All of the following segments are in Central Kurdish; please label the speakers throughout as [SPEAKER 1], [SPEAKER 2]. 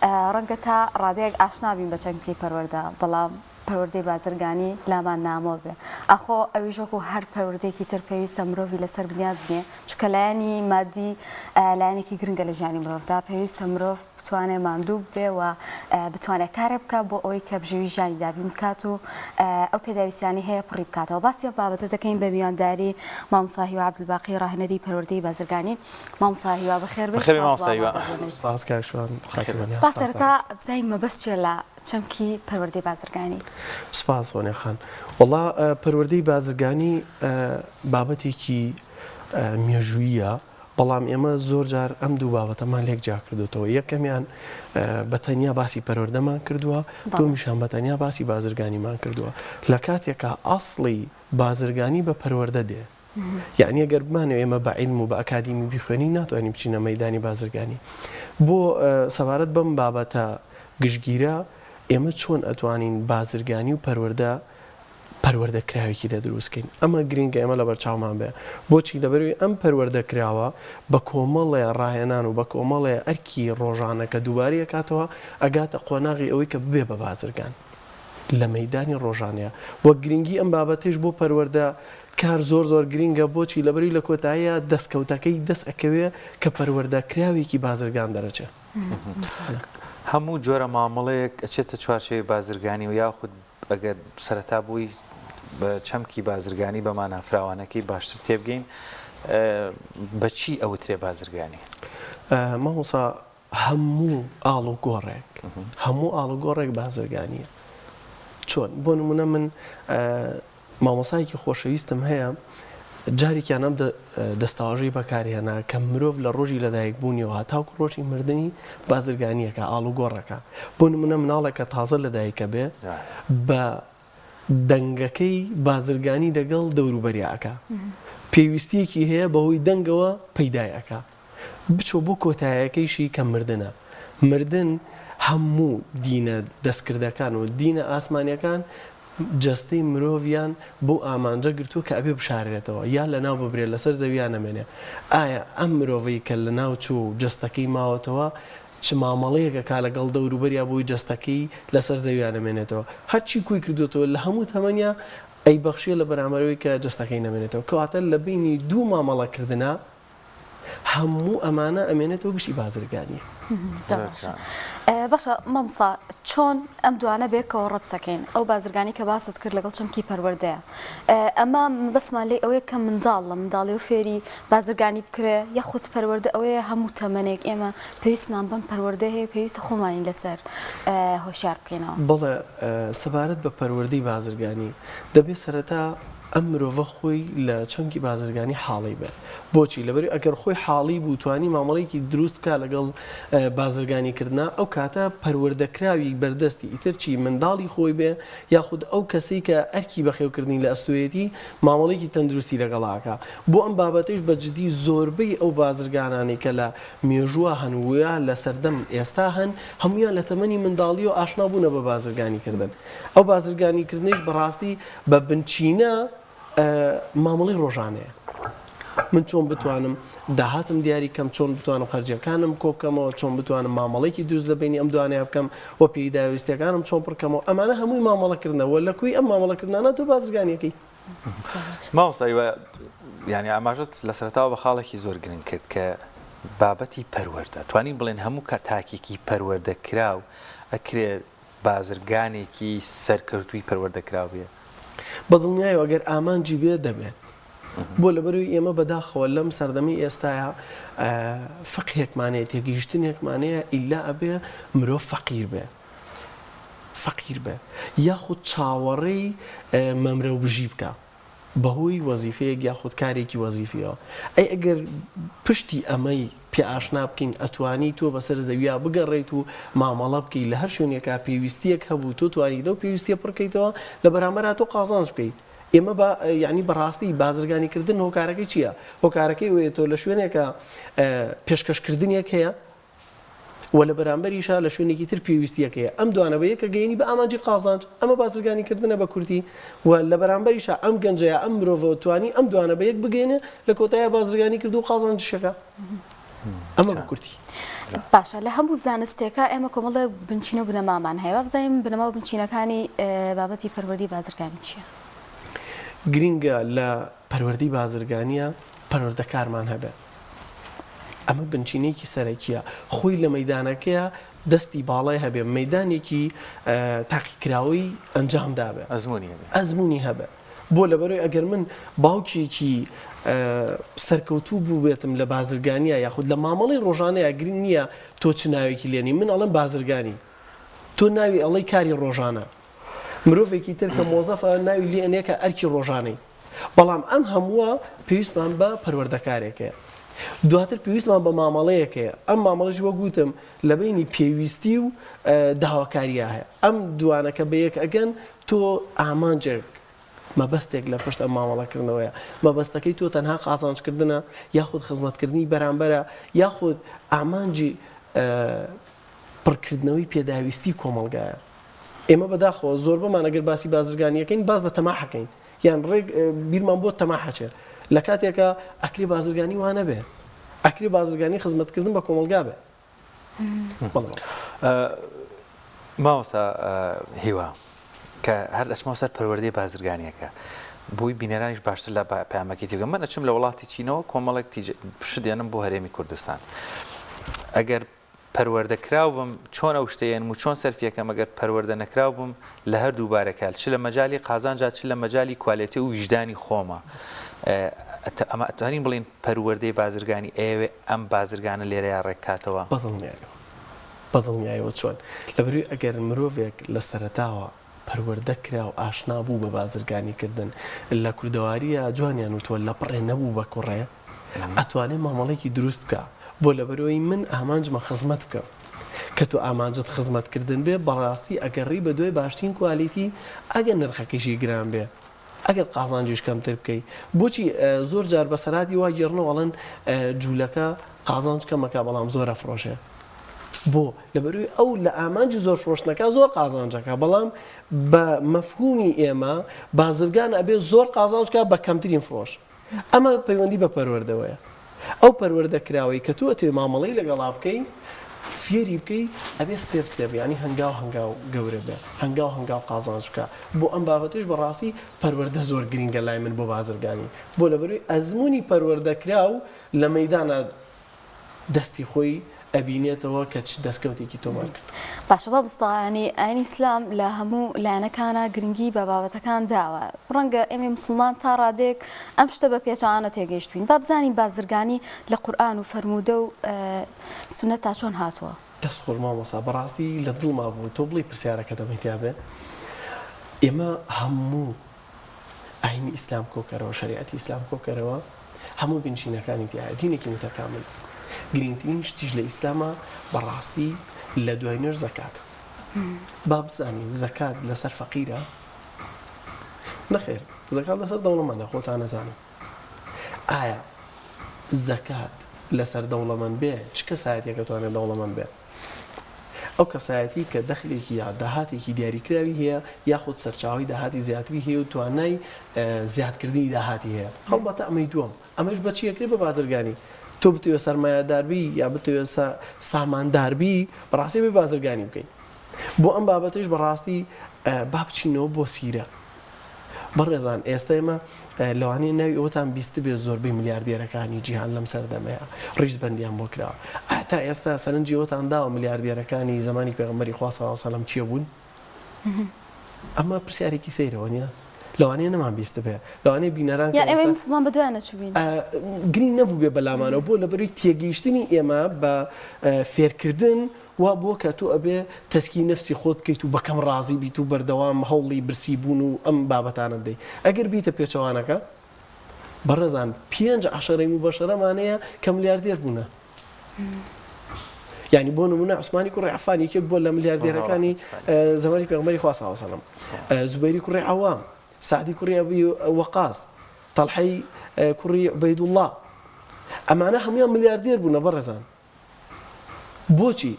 [SPEAKER 1] ڕەنگە تا ڕادەیەک ئاشنا بین بە چەمکی پەروەردە، بەڵام پەروەردەی بازرگانی لامان نامۆ بێ. ئاخۆ ئەویش وەکو هەر پەروەردەیەکی تر پێویستە مرۆڤی لەسەر بنیات بنێ، چونکە لایەنی مادی لایەنێکی گرنگە لە ژیانی مرۆڤدا، پێویستە مرۆڤ بتوانێ ماندوو ببێ و بتوانێ کارێک بکات بۆ ئەوەی کە بژێوی ژیانی دابین بکات و ئەو پێداویستیانەی هەیە پڕی بکاتەوە. باسی ئەم بابەتە دەکەین بە میوانداری مامۆستا هیوا عەبدولباقی ڕاهێنەری پەروەردەی بازرگانی. مامۆستا هیوا بەخێر بێیت،
[SPEAKER 2] بەخێر بێی
[SPEAKER 1] سپاس بۆ
[SPEAKER 2] مامۆستا هیوا.
[SPEAKER 1] ئامادەبوونت.
[SPEAKER 3] سپاس کاک شوان، خاتوو وەنیا،
[SPEAKER 1] با
[SPEAKER 3] سپاس
[SPEAKER 1] سەرەتا
[SPEAKER 3] دەکەم.
[SPEAKER 1] بزانین مەبەست چیە لە چەمکی پەروەردەی بازرگانی؟
[SPEAKER 3] سپاس وەنیا خان. وەڵا پەروەردەی بازرگانی بابەتێکی مێژووییە، بەڵام ئێمە زۆر جار ئەم دوو بابەتەمان لێک جیا کردوتەوە یەکەمیان بە تەنیا باسی پەروەردەمان کردووە دووەمیشان بە تەنیا باسی بازرگانیمان کردووە لە کاتێکا ئەسڵی بازرگانی بە پەروەردە دێ یعنی ئەگەر بمانەوێ ئێمە بە عیلم و بە ئەکادیمی بیخوێنین ناتوانین بچینە مەیدانی بازرگانی بۆ سەبارەت بەم بابەتە گشتگیرە ئێمە چۆن ئەتوانین بازرگانی و پەروەردە پەروەردە کراوێکی لێ دروست کەین ئەمە گرینگە ئێمە لەبەرچاومان بێ بۆچی لەبەروی ئەم پەروەردە کراوە بە کۆمەڵێ ڕاهێنان و بە کۆمەڵێ ئەرکی ڕۆژانە کە دووبارەی ئەکاتەوە ئەگاتە قۆناغی ئەوەی کە ببێ بە بازرگان لە مەیدانی ڕۆژانەیە وە گرینگی ئەم بابەتەیش بۆ پەروەردە کار زۆر زۆر گرینگە بۆچی لەبەروی لە کۆتاییا دەستکەوتەکەی دەست ئەکەوێ کە پەروەردە کراوێکی بازرگان دەرەچێ.
[SPEAKER 2] هەموو جۆرە مامەڵەیەک ئەچێتە چوارچێوەی بازرگانی و یاخود ئەگەر سەرەتا بۆی بە چەمکی بازرگانی بە مانا فراوانەکەی باشتر تێبگەین بە چی ئەوترێ بازرگانی؟
[SPEAKER 3] مامۆستا هەموو ئاڵوگۆڕێک هەموو ئاڵوگۆڕێک بازرگانیە چۆن بۆ نمونە من مامۆسایەکی خۆشەویستم هەیە جارێکیان ئەم دەستەواژەی بەکارهێنا کە مرۆڤ لە ڕۆژی لەدایکبوونیەوە هەتاوکو ڕۆژی مردنی بازرگانیەکە ئاڵوگۆڕەکە بۆ نمونە مناڵێک کە تازە لەدایکە بێ بە دەنگەکەی بازرگانی لەگەڵ دەوروبەریا ئەکا پێویستیەکی هەیە بەهۆی دەنگەوە پەیدای ئەکا بچۆ بۆ کۆتایەکەیشی کە مردنە مردن هەموو دینە دەستکردەکان و دینە ئاسمانیەکان جەستەی مرۆڤیان بەو ئامانجە گرتووە کە ئەبێ بشاررێتەوە یا لەناو ببرێت لەسەر زەویا نەمێنێ. ئایا ئەم مرۆڤەی کە لەناو چووە و جەستەکەی ماوەتەوە چ مامەڵەیەک ئەکا لەگەڵ دەوروبەریا بۆی جەستەکەی لەسەر زەویا نەمێنێتەوە؟ هەرچی کۆی کردۆتەوە لە هەموو تەمەنیا ئەیبەخشێ لە بەرامبەر ئەوەی کە جەستەکەی نەمێنێتەوە. کەواتە لە بەینی دوو مامەڵەکردنا هەموو ئەمانە ئەمێنێتەوە گشتی بازرگانیە.
[SPEAKER 1] زۆر باشە باشە مامۆستا چۆن ئەم دوانە بێکەوە ڕەبتەکەین ئەو بازرگانی کە باست کرد لەگەڵ چەمکی پەروەردەیە ئەمە مەبەستمان لێی ئەوەیە کە منداڵ لە منداڵیەوە فێری بازرگانی بکرێ یاخود پەروەردە ئەوەیە هەموو تەمەنێک ئێمە پێویستمان بەم پەروەردە هەیە پێویستە خۆمانی لەسەر هۆشیار بکەینەوە.
[SPEAKER 3] بەڵێ سەبارەت بە پەروەردەی بازرگانی دەبێ سەرەتا ئەم مرۆڤە خۆی لە چەمکی بازرگانی حاڵی بێ. بۆچی؟ لەبەرئەوەی ئەگەر خۆی حاڵی بوو توانی مامەڵەیەکی دروست بکا لەگەڵ بازرگانی کردنا ئەو کاتە پەروەردەکراوی بەردەستی ئیتر چی منداڵی خۆی بێ یاخود ئەو کەسەی کە ئەرکی بەخێوکردنی لە ئەستۆیەتی مامەڵەیەکی تەندروستی لەگەڵا ئەکا. بۆ ئەم بابەتەیش بە جدی زۆربەی ئەو بازرگانانەی کە لە مێژووا هەن و یا لە سەردەم ئێستا هەن هەموویان لە تەمەنی منداڵیەوە ئاشنا بوونە بە بازرگانی کردن. ئەو بازرگانی کردنەیش بەڕاستی بە بنچینە مامەڵەی ڕۆژانەیە. من چۆن بتوانم داهاتم دیاری کەم، چۆن بتوانم خەرجیەکانم کۆبکەمەوە، چۆن بتوانم مامەڵەیەکی دروست لە بەینی ئەم دوانەیە بکەم و پێداویستیەکانم چۆن پڕکەمەوە، ئەمانە هەمووی مامەڵەکردنە و لە کۆی ئەم مامەڵەکردنانە تۆ بازرگانیەکەی.
[SPEAKER 2] مامۆستا هیوا یانی ئاماژەت لە سەرەتاوە بە خاڵێکی زۆر گرنگ کرد کە بابەتی پەروەردە توانین بڵێن هەموو کە تاکێکی پەروەردە کراو ئەکرێ بازرگانێکی سەرکەوتووی پەروەردەکراو بێ؟
[SPEAKER 3] بەدڵنیایەوە ئەگەر ئامانجی بێ دەبێت. بۆ لەبەرئەوەی ئێمە بەداخەوە لەم سەردەمەی ئێستایا فقهێکمان هەیە، تێگەیشتنێکمان هەیە ئیلا ئەبێ مرۆڤ فەقیر بێ. فەقیر بێ یاخود چاوەڕێی مەمرەوبژی بکا. بەهۆی وەزیفەیەک یاخود کارێکی وەزیفیەوە. ئەی ئەگەر پشتی ئەمەی پێ ئاشنا بکەین ئەتوانی تۆ بەسەر زەویا بگەڕێیت و مامەڵە بکەی لە هەر شوێنێکا پێویستیەک هەبوو تۆ توانیت ئەو پێویستیە پڕکەیتەوە لە بەرامبەرا تۆ قازانج بکەی ئێمە بە یانی بەڕاستی بازرگانی کردن هۆکارەکەی چیە هۆکارەکەی ئەوەیە تۆ لە شوێنێکا پێشکەشکردنێک هەیە و لە بەرامبەریشا لە شوێنێکی تر پێویستییەک هەیە، ئەم دوانە بە یەک ئەگەیەنی بە ئامانجی قازانج، ئەمە بازرگانی کردنە بە کورتی و لە بەرامبەریشا ئەم گەنجە یا ئەم مرۆڤە توانی ئەم دوانە بە یەک بگەیەنێ لە کۆتاییا بازرگانی کردو و قازانجیش ئەکا. ئەمە بە کورتی.
[SPEAKER 1] باشە لە هەموو زانستێکا ئێمە کۆمەڵێ بنچینە و بنەمامان هەیە با بزانین بنەما و بنچینەکانی بابەتی پەروەردەی بازرگانی چییە؟
[SPEAKER 3] گرینگە لە پەروەردەی بازرگانییە پەروەردەکارمان هەبێ ئەمە بنچینەیەکی سەرەکییە خۆی لە مەیدانەکەیا دەستی باڵای هەبێ مەیدانێکی تاقیکراوەی ئەنجام دابێ
[SPEAKER 2] ئەزموونی هەبێ
[SPEAKER 3] ئەزموونی هەبێ بۆ لەبەرەوەی ئەگەر من باوکێکی سەرکەوتوو بووبێتم لە بازرگانیا یاخود لە مامەڵەی ڕۆژانەیا گرنگ نییە تۆ چ ناوێکی لێنی من ئەڵێم بازرگانی تۆ ناوی ئەڵێی کاری ڕۆژانە مرۆڤێکی تر کە مۆزەفە ناوی لێ ئەنێ کە ئەرکی ڕۆژانەی بەڵام ئەم هەمووە پێویستمان بە پەروەردەکارێک هەیە دواتر پێویستمان بە مامەڵەیەک هەیە ئەم مامەڵەش وەک وتم لە بەینی پێویستی و داواکارییا هەیە ئەم دوانە کە بەیەک ئەگەن تۆ ئامانجێک، مەبەستێک لە پشت ئەم مامەڵەکردنەوەیە، مەبەستەکەی تۆ تەنها قازانجکردنە یاخود خزمەتکردنی بەرامبەرە یاخود ئامانجی پڕکردنەوەی پێداویستی کۆمەڵگایە. ئێمە بەداخەوە زۆربەمان ئەگەر باسی بازرگانیەکەین باس لە تەماحەکەین یان ڕێک بیرمان بۆ تەماحەچێ لە کاتێکا ئەکرێ بازرگانی وا نەبێ ئەکرێ بازرگانی خزمەتکردن بە کۆمەڵگا بێ.
[SPEAKER 2] مامۆستا هیوا کە هەر ئەچمەوە سەر پەروەردەی بازرگانیەکە بۆی بینەرانیش باشتر لە پەیامەکەی تێبگەن من ئەچم لە وڵاتی چینەوە کۆمەڵێک شت دێنم بۆ هەرێمی کوردستان ئەگەر پەروەردە کراو بم چۆن ئەو شتە یەنم و چۆن سەرفیەکەم ئەگەر پەروەردە نەکراو بم لە هەردوو بارەکە چ لە مەجالی قازانجا چ لە مەجالی کوالێتی و ویژدانی خۆمە ئەمە ئەتوانین بڵێین پەروەردەی بازرگانی ئەیەوێ ئەم بازرگانە لێرەیا ڕێک کاتەوە؟
[SPEAKER 3] بەدڵنیایەوە بەدڵنیایەوە چۆن؟ لەبەروی ئەگەر مرۆڤێک لە سەرەتاوە پەروەردە کرا و ئاشنا بوو بە بازرگانی کردن لە کوردەوارییا جوانیان وتوە لە پڕێ نەبوو بە کوڕێ ئەتوانێ مامەڵەیەکی دروست بکا بۆ لەبەرئەوەی من ئامانجمە خزمەت بکەم کە تۆ ئامانجت خزمەت کردن بێ بەڕاستی ئەگەڕی بە دوای باشترین کوالیتی ئەگەر نرخەکەیشی گران بێ ئەگەر قازانجیش کەمتر بکەی بۆچی زۆر جار بەسەرهاتی وا گێڕنەوە ئەڵێن جولەکە قازانج کەمەکا بەڵام زۆر ئەفرۆشێ بۆ لەبەروی ئەو لە ئامانجی زۆر فرۆشتنەکە زۆر قازانجەکە بەڵام بە مەفهومی ئێمە بازرگان ئەبێ زۆر قازانجکە بە کەمترین فرۆش ئەمە پەیوەندی بە پەروەردەوەیە. ئەو پەروەردە کراوەی کە تۆ ئەتەوێ مامەڵەی لەگەڵا بکەی، فێری بکەی، ئەبێ step step یانی هەنگاو هەنگاو گەورە بێ، هەنگاو هەنگاو قازانج بکا. بۆ ئەم بابەتەیش بە ڕاستی پەروەردە زۆر گرینگە لای من بۆ بازرگانی. بۆ لەبەروی ئەزموونی پەروەردە کراو لە مەیدانا دەستی خۆی ئەبینێتەوە کە چ دەستکەوتێکی تۆمار کردووە.
[SPEAKER 1] باشە مامۆستا یانی ئاینی ئیسلام لە هەموو لایەنەکانا گرنگی بە بابەتەکان داوە ڕەنگە ئێمەی موسڵمان تا ڕادەیەک ئەم شتە بە پێچەوانە تێگەیشتوین با بزانین بازرگانی لە قورئان و فەرموودە و سوننەتا چۆن هاتووە؟
[SPEAKER 3] دەست خۆش مامۆستا بەڕاستی لە دڵما بوو تۆ بڵێی پرسیارەکەت ئەمەی تیا بێ ئێمە هەموو ئاینی ئیسلام کۆکەرەوە، شەریعەتی ئیسلام کۆکەرەوە، هەموو بنچینەکانی تیایە، دینێکی متەکامل. گرینگترین شتیش لە ئیسلاما بەڕاستی لە دوای نوێژ زەکاتە. با بزانین زەکات لەسەر فەقیرە؟ نەخێر، زەکات لەسەر دەوڵەمەندە، خۆتان ئەزانن. ئایا زەکات لەسەر دەوڵەمەند بێ، چ کەسایەتیەک ئەتوانێت دەوڵەمەند بێ؟ ئەو کەسایەتی کە دەخلێکی یا داهاتێکی دیاریکراوی هەیە یاخود سەرچاوەی داهاتی زیاتری هەیە و توانای زیادکردنی داهاتی هەیە هەڵبەتە ئەمەی دووەم ئەمەش بە چی ئەکرێ بە بازرگانی تۆ بتەوێت سەرمایەدار بی یا بتەوێت ساماندار بی بەڕاستی بێ بازرگانی بکەیت بۆ ئەم بابەتەش بەڕاستی با بچینەوە بۆ سیرە بەڕێزان ئێستا ئێمە لەوانەیە ناوی ئەوەتان بیستبێ زۆربەی ملیاردێرەکانی جیهان لەم سەردەمەیە ڕیزبەندیان بۆ کراوە. ئایا تا ئێستا سەرنجی ئەوەتان داوە ملیاردێرەکانی زەمانی پێغەمبەری خوا صلی اللە علیە وسلم کێ بوون؟ ئەمە پرسیارێکی سەیرە وەنیە؟ لەوانەیە نەمان بیستبێ لەوانەیە بینەران
[SPEAKER 1] یان ئێمەی مسوڵمان بەدوایان نەچووبین.
[SPEAKER 3] گرینگ نەبووبێ بەلامانەوە بۆ لەبەروی تێگەیشتنی ئێمە بە فێرکردن وا بووە کە تۆ ئەبێ تەسکی نەفسی خۆت بکەیت و بە کەم ڕازی بیت و بەردەوام هەوڵی برسی بوون و ئەم بابەتانە بدەی. ئەگەر بیتە پێچەوانەکە، بەڕێزان پێنج عەشەرەی موبەشەرەمان هەیە کە ملیاردێر بوونە. یانی بۆ نموونە عوسمانی کوڕی عەفان یەکێک بووە لە ملیاردێرەکانی زەمانی پێغەمبەری خوا صلی اللە علیه و سلم. زوبەیری کوڕی عەوام، سەعدی کوڕی ئەبی وەقاس، تەڵحەی کوڕی عوبەیدوڵڵا. ئەمانە هەموویان ملیاردێر بوونە بەڕێزان. بۆچی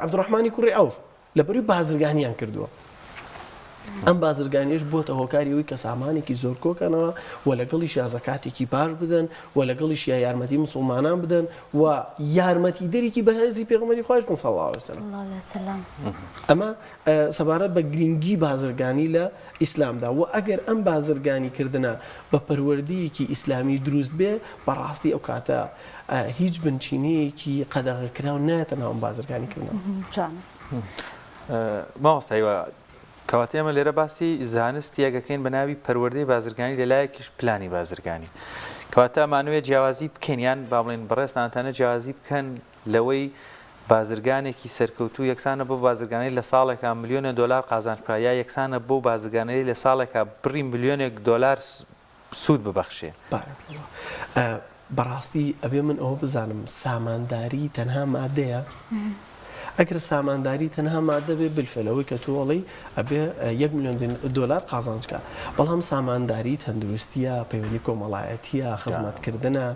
[SPEAKER 3] عەبدوڕەحمانی کوڕی عەوف؟ لەبەروی بازرگانیان کردووە. ئەم بازرگانیەش بۆتە هۆکاری ئەوەی کە سامانێکی زۆر کۆکەنەوە و لەگەڵیشیا زەکاتێکی باش بدەن و لەگەڵیشیا یارمەتی مسوڵمانان بدەن و یارمەتیدەرێکی بەهێزی پێغەمبەری خوایش بن صلی اللە علیە وسلم.
[SPEAKER 1] صلی اللە علیە وسلم.
[SPEAKER 3] ئەمە سەبارەت بە گرنگی بازرگانی لە ئیسلامدا و ئەگەر ئەم بازرگانی کردنە بە پەروەردەیەکی ئیسلامی دروست بێ بەڕاستی ئەو کاتە هیچ بنچینەیەکی قەدەغەکراو نایەتە ناو ئەم بازرگانی کردنەوە.
[SPEAKER 1] جوانە.
[SPEAKER 2] مامۆستا هیوا کەواتە ئێمە لێرە باسی زانستیەک ئەکەین بە ناوی پەروەردەی بازرگانی لە لایەکیش پلانی بازرگانی کەواتە ئەمانەوێ جیاوازی بکەین یان با بڵێین بەڕێزتان ئەتانەوێ جیاوازی بکەن لەوەی بازرگانێکی سەرکەوتوو یەکسانە بەو بازرگانەی لە ساڵێکا ملیۆنێ دۆلار قازانج بکا یا یەکسانە بەو بازرگانەی لە ساڵێکا بڕی ملیۆنێک دۆلار سوود ببەخشێ.
[SPEAKER 3] بارک اللە بەڕاستی ئەبێ من ئەوە بزانم سامانداری تەنها مادەیە؟ ئەگەر سامانداری تەنها مادە بێ بالفعل ئەوەی کە تۆ ئەڵێی ئەبێ یەک ملیۆن دۆلار قازانج کا بەڵام سامانداری تەندروستیە پەیوەندی کۆمەڵایەتیە خزمەتکردنە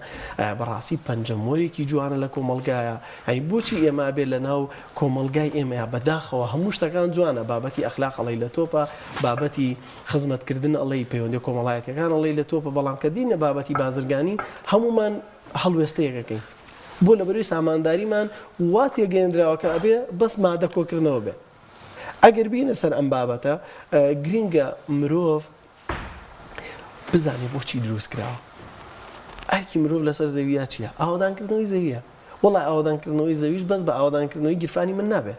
[SPEAKER 3] بەڕاستی پەنجەمۆرێکی جوانە لە کۆمەڵگایە یانی بۆچی ئێمە ئەبێ لەناو کۆمەڵگای ئێمەیا بەداخەوە هەموو شتەکان جوانە بابەتی ئەخلاق ئەڵێی لە تۆپە بابەتی خزمەتکردن ئەڵێی، پەیوەندیە کۆمەڵایەتیەکان ئەڵێی لە تۆپە، بەڵام کە دێینە بابەتی بازرگانی هەموومان هەڵوێستەیەک ئەکەین. بۆ لەبەرەی سامانداریمان وا تێگەیەندراوە کە ئەبێ بەس مادە کۆکردنەوە بێ. ئەگەر بێینە سەر ئەم بابەتە گرینگە مرۆڤ بزانێ بۆچی دروست کراوە. ئەرکی مرۆڤ لەسەر زەوییا چییە؟ ئاوەدانکردنەوەی زەوییە. وەڵای ئاوەدانکردنەوەی زەویش بەس بە ئاوەدانکردنەوەی گیرفانی من نابێ.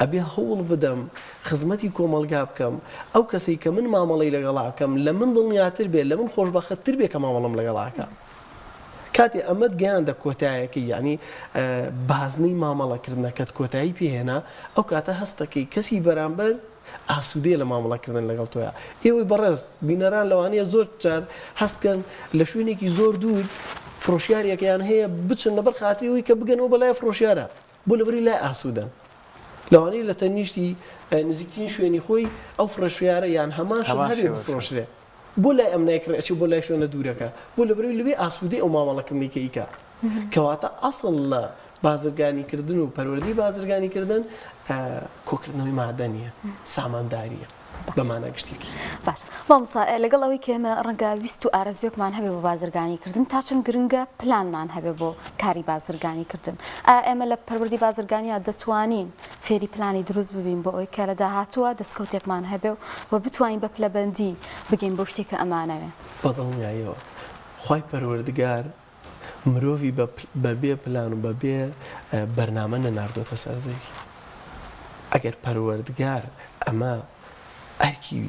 [SPEAKER 3] ئەبێ هەوڵ بدەم خزمەتی کۆمەڵگا بکەم، ئەو کەسەی کە من مامەڵەی لەگەڵا ئەکەم لە من دڵنیاتر بێ، لە من خۆشبەختتر بێ کە مامەڵەم لەگەڵا ئەکا. کاتێ ئەمەت گەیاندە کۆتایەکەی یانی بازنەی مامەڵەکردنەکەت کۆتایی پێ هێنا، ئەو کاتە هەست دەکەی کەسی بەرامبەر ئاسوودەیە لە مامەڵەکردن لەگەڵ تۆیا. ئێوەی بەڕێز بینەران لەوانەیە زۆر جار هەست بکەن لە شوێنێکی زۆر دوور فرۆشیارێکیان هەیە بچن لەبەر خاتری ئەوەی کە بگەنەوە بەلای فرۆشیارە، بۆ لەبەری لای ئاسوودەن. لەوانەیە لە تەنیشتی نزیکترین شوێنی خۆی ئەو فرەشویارە یان هەمان شت هەبێ بفرۆشرێ. بۆ لای ئەم نایکڕێ ئەچێ بۆ لای شوێنە دوورەکە. بۆ لەبەرئەوەی لەوێ ئاسوودەی ئەو مامەڵەکردنەی کە ئیکا. کەواتە ئەسڵ لە بازرگانی کردن و پەروەردەی بازرگانی کردن کۆکردنەوەی مادە نییە، ساماندارییە. بە مانا گشتیەکەی.
[SPEAKER 1] باشە مامۆستا لەگەڵ ئەوەی کە ئێمە ڕەنگە ویست و ئارەزووێکمان هەبێ بۆ بازرگانی کردن تا چەند گرنگە پلانمان هەبێ بۆ کاری بازرگانی کردن ئایا ئێمە لە پەروەردەی بازرگانیا دەتوانین فێری پلانی دروست ببین بۆ ئەوەی کە لە داهاتووە دەستکەوتێکمان هەبێ و بتوانین بە پلەبەندی بگەین بەو شتێک کە ئەمانەوێ؟
[SPEAKER 3] بەدڵنیاییەوە خوای پەروەردگار مرۆڤی بە بێ پلان و بە بێ بەرنامە نەناردۆتە سەر زەوی. ئەگەر پەروەردگار ئەمە ئەرکی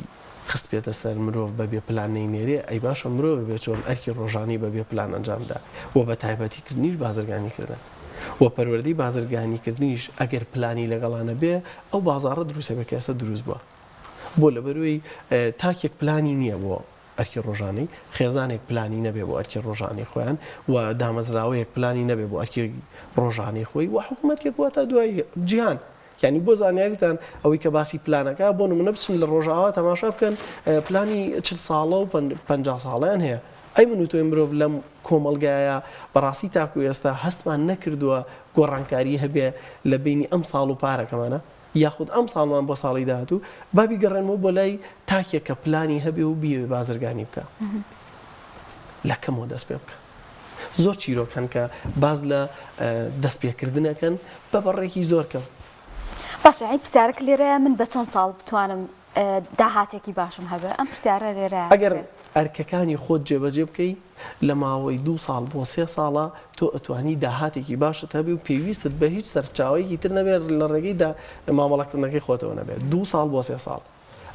[SPEAKER 3] خستبێتە سەر مرۆڤ بە بێ پلان نەینێرێ، ئەی باشە مرۆڤ ئەبێ چۆن ئەرکی ڕۆژانەی بە بێ پلان ئەنجام بدا و بە تایبەتی کردنیش بازرگانی کردن و پەروەردەی بازرگانی کردنیش ئەگەر پلانی لەگەڵا نەبێ ئەو بازاڕە دروست ئەبێ کە ئێستا دروست بووە بۆ لەبەروەی تاکێک پلانی نییە بۆ ئەرکی ڕۆژانەی، خێزانێک پلانی نەبێ بۆ ئەرکی ڕۆژانەی خۆیان و دامەزراوەیەک پلانی نەبێ بۆ ئەرکی ڕۆژانەی خۆی و حکوومەتێک و هەتا دوایی جیهان یانی بۆ زانیاریتان ئەوەی کە باسی پلانەکە بۆ نمونە بچن لە ڕۆژاوا تەماشا بکەن پلانی چل ساڵە و 50 ساڵیان هەیە ئەی من و تۆی مرۆڤ لەم کۆمەڵگایە بەڕاستی تاکو ئێستا هەستمان نەکردووە گۆڕانکاری هەبێ لە بینی ئەم ساڵ و پارەکەمانە یاخود ئەمساڵمان بۆ ساڵی داهاتوو با بیگەڕێنمەوە بۆ لای تاکێک کە پلانی هەبێ و بیەوێ بازرگانی بکا لە کەمەوە دەست پێ بکە زۆر چیرۆک هەن کە باس لە دەست پێکردنەکەن بە بەڕێکی زۆر کەم.
[SPEAKER 1] باشە یانی پرسیارەکە لێرەیە من بە چەند ساڵ بتوانم داهاتێکی باشم هەبێ ئەم پرسیارە لێرە
[SPEAKER 3] ئەگەر ئەرکەکانی خۆت جێبەجێ بکەی لە ماوەی دوو ساڵ بۆ سێ ساڵا تۆ ئەتوانی داهاتێکی باشت هەبێ و پێویستت بە هیچ سەرچاوەیەکی تر نەبێ لە ڕێگەی دا مامەڵەکردنەکەی خۆتەوە نەبێ دوو ساڵ بۆ سێ ساڵ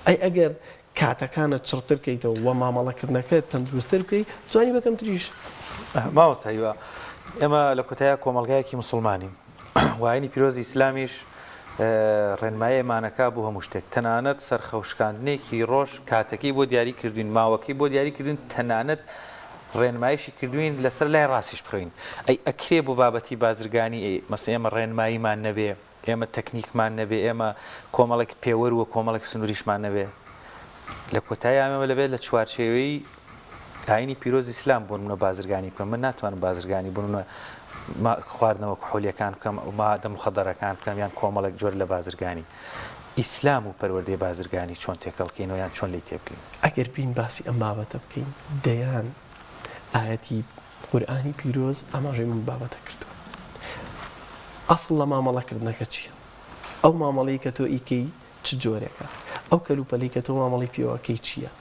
[SPEAKER 3] ئەی ئەگەر کاتەکانت چڕتر کەیتەوە و مامەڵەکردنەکەت تەندروستتر بکەی توانی بە کەمتریش.
[SPEAKER 2] مامۆستا هیوا ئێمە لە کۆتاییا کۆمەڵگایەکی موسڵمانین و ئاینی پیرۆزی ئیسلامیش ڕێنماییمان ئەکا بۆ هەموو شتێک تەنانەت سەرخەوشکاندنێکی ڕۆژ کاتەکەی بۆ دیاری کردوین ماوەکەی بۆ دیاری کردوین تەنانەت ڕێنمایشی کردوین لەسەر لای ڕاستیش بخەوین ئەی ئەکرێ بۆ بابەتی بازرگانی مەسە ئێمە ڕێنماییمان نەبێ ئێمە تەکنیکمان نەبێ ئێمە کۆمەڵێک پێوەر و کۆمەڵێک سنووریشمان نەبێ لە کۆتایی ئەمە لەبێت لە چوارچێوەی ئاینی پیرۆز ئیسلام بۆ نمونە بازرگانی بکەم من ناتوانم بازرگانی بۆ نمونە خواردنەوە کحولیەکان بکەم مادە مخدرەکان بکەم یان کۆمەڵێک جۆر لە بازرگانی. ئیسلام و پەروەردەی بازرگانی چۆن تێکەڵ کەین و یان چۆن لێی تێبگەین؟
[SPEAKER 3] ئەگەر بین باسی ئەم بابەتە بکەین دەیان ئایەتی قورئانی پیرۆز ئاماژەی بەم بابەتە کردووە. ئەسڵ لە مامەڵە کردنەکە چییە؟ ئەو مامەڵەی کە تۆ ئیکەی چ جۆرێکە؟ ئەو کەلوپەلەی کە تۆ مامەڵەی پێوە ئەکەی چییە؟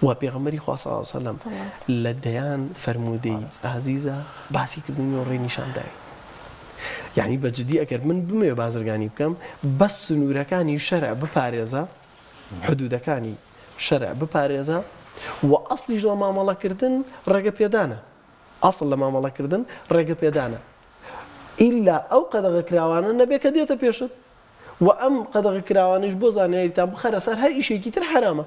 [SPEAKER 3] وە پێغەمبەری خوا صلی اللە علیە وسلم لە دەیان فەرموودەی ئازیزا باسی کردووین و ڕێی نیشان داوین. یەعنی بە جدی ئەگەر من بمەوێ بازرگانی بکەم بەس سنوورەکانی شەرع بپارێزە، حدودەکانی شەرع بپارێزە و ئەسڵیش لە مامەڵەکردن ڕێگە پێدانە. ئەسڵ لە مامەڵەکردن ڕێگە پێدانە. ئیلا ئەو قەدەغەکراوانە نەبێ کە دێتە پێشت. وە ئەم قەدەغە کراوانەیش بۆ زانیاریتان بخەرە سەر هەر ئیشێکی تر حەرامە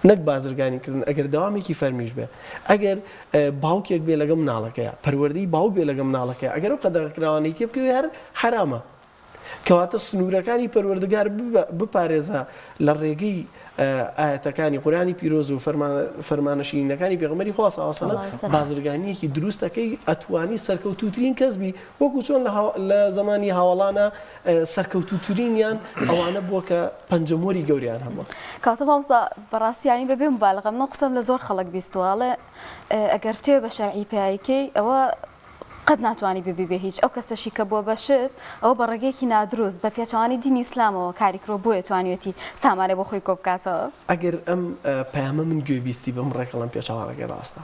[SPEAKER 3] نەک بازرگانی کردن ئەگەر دەوامێکی فەرمیش بێ ئەگەر باوکێک بێ لەگەڵ مناڵەکەیە پەروەردەی باوک بێ لەگەڵ مناڵەکەی ئەگەر ئەو قەدەغە کراوانەی تێ بکەوێ هەر حەرامە کەواتە سنوورەکانی پەروەردگار بپارێزە لە ڕێگەی ئایەتەکانی قورئانی پیرۆز و فەرمانە شیرینەکانی پێغەمبەری خوا صلی اللە علیه وسلم بازرگانیەکی دروست ئەکەی ئەتوانی سەرکەوتووترین کەس بی وەکو چۆن لە زەمانی هاوەڵانا سەرکەوتووترینیان ئەوانە بووە کە پەنجەمۆری گەوریان هەبووە.
[SPEAKER 1] کاکە مامۆستا بەڕاستی یانی بەبێ موبالەغە من ئەو قسەم لە زۆر خەڵک بیستووە ئەڵێ ئەگەر بتەوێ بە شەرعی پەیای کەی ئەوە قەت ناتوانی ببی بە هیچ، ئەو کەسەشی کە بووە بە شت ئەوە بە ڕێگەیەکی نادروست بە پێچەوانەی دینی ئیسلامەوە کاری کردووە بۆیە توانیویەتی سامانێ بۆ خۆی کۆ بکاتەوە.
[SPEAKER 3] ئەگەر ئەم پەیامە من گوێ بیستی بم ڕێک ئەڵێم پێچەوانەکەی ڕاستە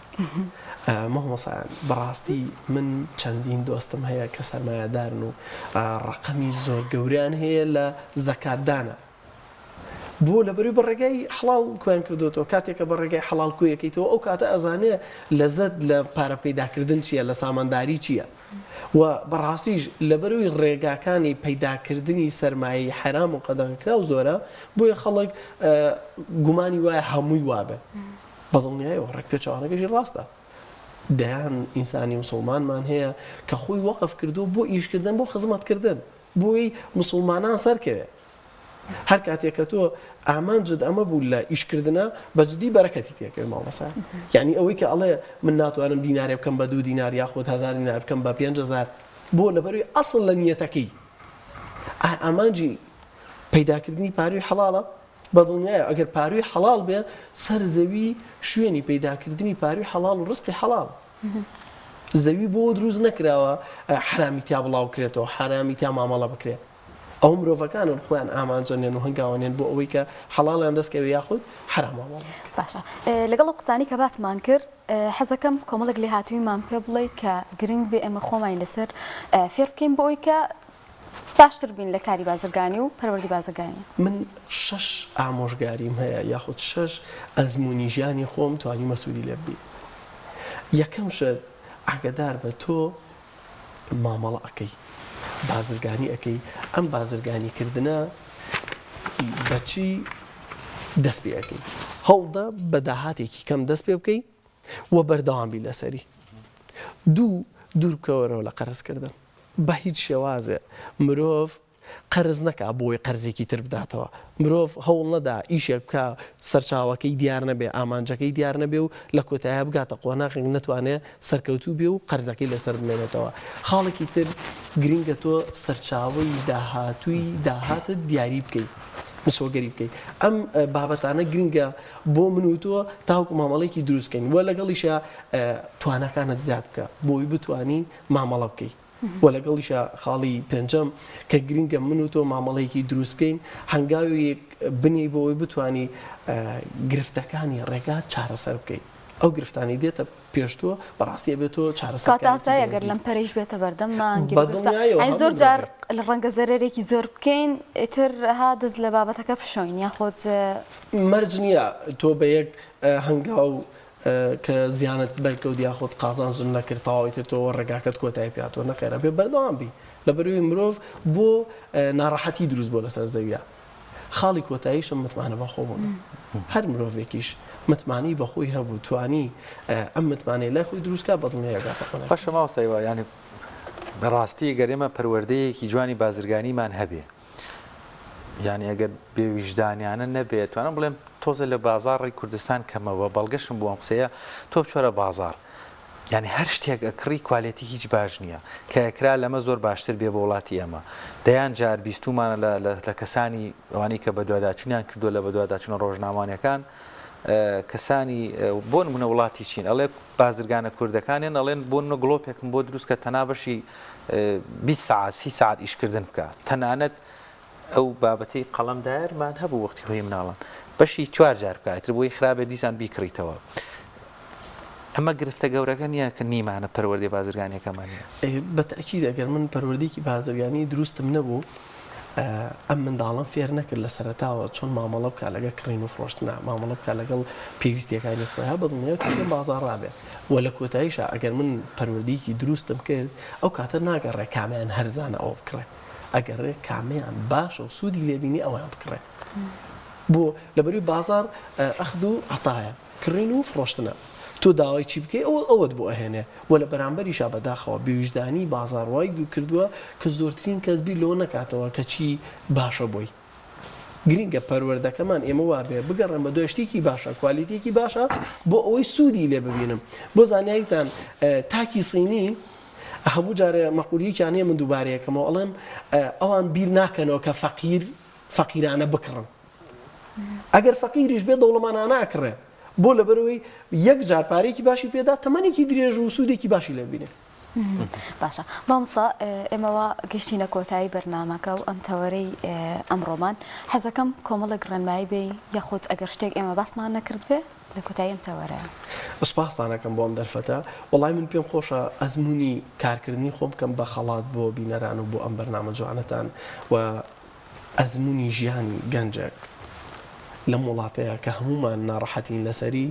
[SPEAKER 3] مامۆستایان بەڕاستی من چەندین دۆستم هەیە کە سەرمایەدارن و ڕەقەمی زۆر گەورەیان هەیە لە زەکاتدانە بۆ لەبەروی بە ڕێگای حەڵاڵ کۆیان کردۆتەوە کاتێک کە بە ڕێگای حەڵاڵ کۆیەکەیتەوە ئەو کاتە ئەزانێ لەزەت لە پارە پەیداکردن چییە لە سامانداری چییە و بەڕاستیش لەبەروی ڕێگاکانی پەیداکردنی سەرمایەی حەرام و قەدەغەکراو زۆرە بۆیە خەڵک گومانی وایە هەمووی وابێ بەدڵنیایەوە ڕێک پێچەوانەکەشی ڕاستە دەیان ئینسانی مسوڵمانمان هەیە کە خۆی وەقف کردووە بۆ ئیشکردن بۆ خزمەتکردن بۆی مسوڵمانان سەرکەوێ هەر کاتێک کە تۆ ئامانجت ئەمە بوو لە ئیشکردنە بە جدی بەرەکەتی تێکەوێ مامۆستا یعنی ئەوەی کە ئەڵێ من ناتوانم دینارێ بکەم بە دوو دینار یاخود هەزار دینار بکەم بە 5000 بۆ لەبەروی ئەسڵ لە نیەتەکەی ئامانجی پەیداکردنی پاروی حەڵاڵە بە دڵنیایە ئەگەر پاروی حەڵاڵ بێ سەر زەوی شوێنی پەیداکردنی پاروی حەڵاڵ و ڕزقی حەڵاڵ زەوی بۆ دروست نەکراوە حرامی تیا بڵاو کرێتەوە حرامی تیا مامەڵە بکرێ ئەوە مرۆڤەکانن خۆیان ئامانج ئەنێن و هەنگاو ئەنێن بۆ ئەوەی کە حەڵاڵیان دەست کەوێ یاخود حەرام مامەڵە بکەن.
[SPEAKER 1] باشە لەگەڵ ئەو قسانەی کە باسمان کرد حەزەکەم کۆمەڵێک لێهاتوویمان پێ بڵێی کە گرنگ بێ ئێمە خۆمانی لەسەر فێر بکەین بۆ ئەوەی کە باشتر بین لە کاری بازرگانی و پەروەردی بازرگانی.
[SPEAKER 3] من شەش ئامۆژگاریم هەیە یاخود شەش ئەزموونی ژیانی خۆم توانیومە سوودی لێ ببینم. یەکەم شت ئاگەدار بە تۆ مامەڵە ئەکەی بازرگانی ئەکەی ئەم بازرگانی کردنە بەچی دەست پێ ئەکەی هەوڵدە بە داهاتێکی کەم دەست پێ بکەی و بەردەوام بی لەسەری دوو دوور بکەوەرەوە لە قەرزکردن بە هیچ شێوازێ مرۆڤ قەرز نەکا بۆی قەرزێکی تر بداتەوە. مرۆڤ هەوڵ نەدا ئیشێک بکا سەرچاوەکەی دیار نەبێ، ئامانجەکەی دیار نەبێ و لە کۆتاییا بگاتە قۆناغێک نەتوانێ سەرکەوتوو بێ و قەرزەکەی لەسەر بمێنێتەوە. خاڵێکی تر گرینگە تۆ سەرچاوەی داهاتووی داهاتت دیاری بکەی، مسۆگەری بکەی. ئەم بابەتانە گرینگە بۆ من و تۆ تاوەکو مامەڵەیەکی دروست بکەین و لەگەڵیشا تواناکانت زیاد بکە بۆی بتوانی مامەڵە بکەی. وە لەگەڵیشا خاڵی پێنجەم کە گرنگە من و تۆ مامەڵەیەکی دروست بکەین هەنگاوێک بنێی بۆ ئەوەی بتوانی گرفتەکانی ڕێگات چارەسەر بکەی ئەو گرفتانەی دێتە پێش تۆ بەڕاستی ئەبێت تۆ
[SPEAKER 1] کاتە
[SPEAKER 3] چارەسەرکارێکی
[SPEAKER 1] ئاسایە
[SPEAKER 3] بەهێز
[SPEAKER 1] گەر
[SPEAKER 3] بی
[SPEAKER 1] لەمپەرەیش بێتە بەردەممان
[SPEAKER 3] بە
[SPEAKER 1] گیروگرفتە
[SPEAKER 3] دڵنیایەوە
[SPEAKER 1] یانی
[SPEAKER 3] هەموو
[SPEAKER 1] زۆر جار
[SPEAKER 3] مرۆڤێک
[SPEAKER 1] ڕەنگە زەرەرێکی زۆر بکەین ئیتر ها دەست لە بابەتەکە بشۆین یاخود
[SPEAKER 3] مەرج نییە تۆ بە یەک هەنگاو کە زیانت بەرکەوت یاخود قازانجت نەکرد تەواو ئیتر تۆ ڕێگاکەت کۆتایی پێ هاتووە نەخێر ئەبێ بەردەوام بی لەبەرئەوەی مرۆڤ بۆ ناڕەحەتی دروست بووە لەسەر زەویە خاڵی کۆتاییشم متمانە بەخۆبوونە هەر مرۆڤێکیش متمانەی بەخۆی هەبوو توانی ئەم متمانەی لای خۆی دروست کا بەدڵنیایی ئەگاتە قۆناغی
[SPEAKER 2] باشە مامۆستا هیوا یانی بەڕاستی گەر ئێمە پەروەردەیەکی جوانی بازرگانیمان هەبێ یانی ئەگەر بێ ویژدانیانە نەبێت توانم بڵێم تۆزە لە بازاڕی کوردستان کەمەوە بەڵگەشم بۆ ئەم قسەیە تۆ بچۆرە بازاڕ. یانی هەر شتێک ئەکڕی quality هیچ باش نییە کە ئەکرا لەمە زۆر باشتر بێ بۆ وڵاتی ئێمە دەیان جار بیستومانە لە لە کەسانی ئەوانەی کە بەدواداچونیان کردووە لە بەدواداچونە ڕۆژنامانەکان کەسانی بۆ نمونە وڵاتی چین ئەڵێ بازرگانە کوردەکانیان ئەڵێن بۆ نمونە گڵۆپێکم بۆ دروست کە تەنا بەشی 20 سەعات 30 سەعات ئیشکردن بکە تەنانەت ئەو بابەتەی قەڵەم دایەرمان هەبوو وەختی خۆی مناڵان بەشی چوار جار بکە ئیتر بۆی خراپێ دیسان بیکڕیتەوە ئەمە گرفتە گەورەکە نییە کە نیمانە پەروەردەی بازرگانیەکەمان نییە.
[SPEAKER 3] بە تەئکید ئەگەر من پەروەردەیەکی بازرگانی دروستم نەبوو ئەم منداڵەم فێر نەکرد لە سەرەتاوە چۆن مامەڵە بکات لەگەڵ کڕین و فرۆشتنا مامەڵە بکات لەگەڵ پێویستیەکانی خۆیا بەدڵنیایە تووشی ئەم بازاڕە بێ و لە کۆتاییشا ئەگەر من پەروەردەیەکی دروستم کرد ئەو کاتە ناگەڕێ کامیان هەرزانە ئەوە بکڕێ ئەگەڕێ کامیان باشە و سوودی لێبینی ئەویان بکڕێ بۆ لەبەروی بازاڕ ئەخذ و عەتایە کڕین و فڕۆشتنە تۆ داوای چی بکەی ئەو ئەوەت بۆ ئەهێنێ وە لە بەرامبەریشا بەداخەوە بێویژدانی بازاڕ وای کردووە کە زۆرترین کەس بیر لەوە نەکاتەوە کە چی باشە بۆی گرینگە پەروەردەکەمان ئێمە وابێ بگەڕێن بە دوای شتێکی باشە quality ێکی باشە بۆ ئەوەی سوودی لێ ببینم بۆ زانیاریتان تاکی سینی هەموو جارێ مەقولیەکیان هەیە من دووبارەیەکەمەوە ئەڵێم ئەوان بیر ناکەنەوە کە فەقیر فەقیرانە بکڕن ئەگەر فەقیریش بێ دەوڵەمانانە ئەکڕێ بۆ لەبەرئەوەی یەک جار پارەیەکی باشی پێدا تەمەنێکی درێژ و سوودێکی باشی لێ ببینێ.
[SPEAKER 1] باشە مامۆستا ئێمە وا گەشتینە کۆتایی بەرنامەکە و ئەم تەوەرەی ئەمڕۆمان حەزەکەم کۆمەڵێک ڕێنمایی بێی یاخود ئەگەر شتێک ئێمە باسمان نەکرد بێ لە کۆتایی ئەم تەوەرەیە.
[SPEAKER 3] سوپاستان ئەکەم بۆ ئەم دەرفەتە. وەڵای من پێم خۆشە ئەزموونی کارکردنی خۆم بکەم بە خەڵات بۆ بینەران و بۆ ئەم بەرنامە جوانەتان و ئەزموونی ژیانی گەنجێک لەم وڵاتەیە کە هەموومان ناڕەحەتین لەسەری،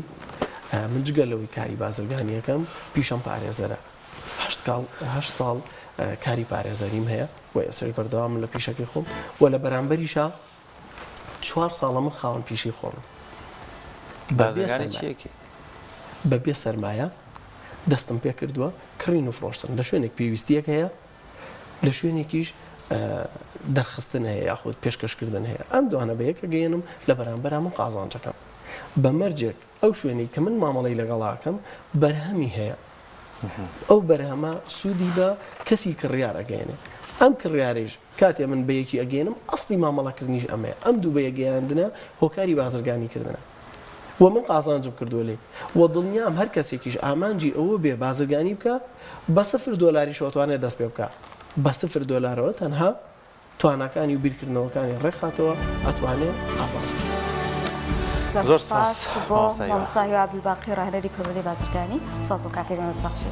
[SPEAKER 3] من جگە لەوەی کاری بازرگانی ئەکەم پیشەم پارێزەرە، هەشت ساڵ کاری پارێزەریم هەیە و ئێستاش بەردەوامم لە پیشەکەی خۆم و لە بەرامبەریشا چوار ساڵە من خاوەن پیشەی خۆمم. بەبێ سەرمایە دەستم پێکردووە کڕین و فرۆشتن لە شوێنێک پێویستیەک هەیە لە شوێنێکیش دەرخستن هەیە یاخود پێشکەشکردن هەیە ئەم دوانە بە یەک ئەگەیەنم لە بەرامبەرا من قازانجەکەم بە مەرجێک ئەو شوێنەی کە من مامەڵەی لەگەڵاکەم بەرهەمی هەیە ئەو بەرهەمە سوودی بە کەسی کڕیار ئەگەیەنێ ئەم کڕیارەیش کاتێ من بە یەکی ئەگەیەنم ئەسڵی مامەڵەکردنیش ئەمەیە ئەم دوو بە یەکگەیاندنە هۆکاری بازرگانیکردنە وە من قازانجم کردووە لێی وە دڵنیام هەر کەسێکیش ئامانجی ئەوە بێ بازرگانی بکا بە سفر دۆلاریشەوە ئەتوانێ دەست پێ بکا بە سفر دۆلارەوە تەنها تواناکانی و بیرکردنەوەکانی ڕێکخاتەوە ئەتوانێ قازانج بکا.
[SPEAKER 1] زۆر سوپاس بۆ مامۆستا هیوا عەبدولباقی ڕاهێنەری پەروەردەی بازرگانی سوپاس بۆ کاتێک بەمە بەخشیت.